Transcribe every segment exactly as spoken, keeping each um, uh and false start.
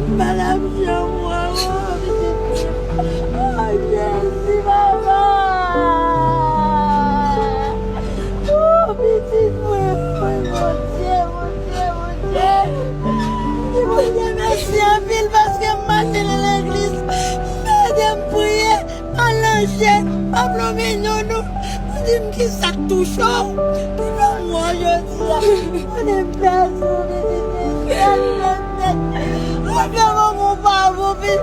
Madanm Jean, waw, pitit mwen. Oh, Jezi, papa. Oh, pitit mwen, mwen, Bondye, Bondye, Bondye. Di Bondye mèsi anpil paske m mache nan legliz. M ede m priye. Al nan jèn, pa plonbe non nou. Ou di m ki sa k touche w. Pou nou mò jodi a. Konnen m pèdi w, pitit mesye. Ou fè manman w pa bon, pi.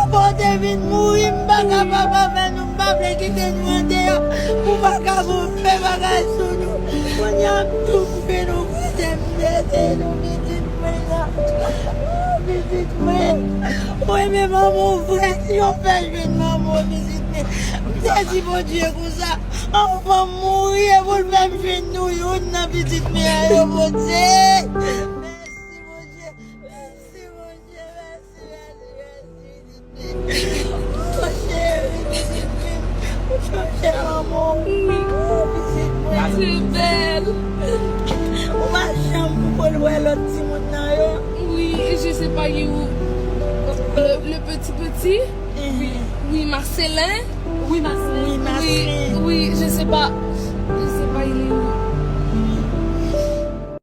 Papa w te vin mouri, m pa ka papa fè nou, m pa vle kite nou andeyò. Ou pa ka bon, fè bagay sou nou. Kounye a m tou koupe nou kote m mete nou, pitit mwen la. Oh, pitit mwen. Ou renmen manman w vre, si yo fè jwenn manman w, pitit mwen. M te di Bondye konsa, anvan m mouri, e pou l fè m jwenn nou youn nan pitit mwen an yo, Bondye. Mèsi, Bondye. Mèsi, Bondye. Mèsi, mèsi, mèsi, pitit mwen. Oh, cheri, pitit mwen. Ou chanje manman w. Oh, pitit mwen. Trè bèl. Ou pa janm pou l wè lòt timoun nan yo. Oui, je sais pas, il est où? Le, le petit petit? Mhm. Oui, Marcelin? Oui, Marcelin. Oui, Marcelin. Oui, je sais pas. Je sais pas, il est où?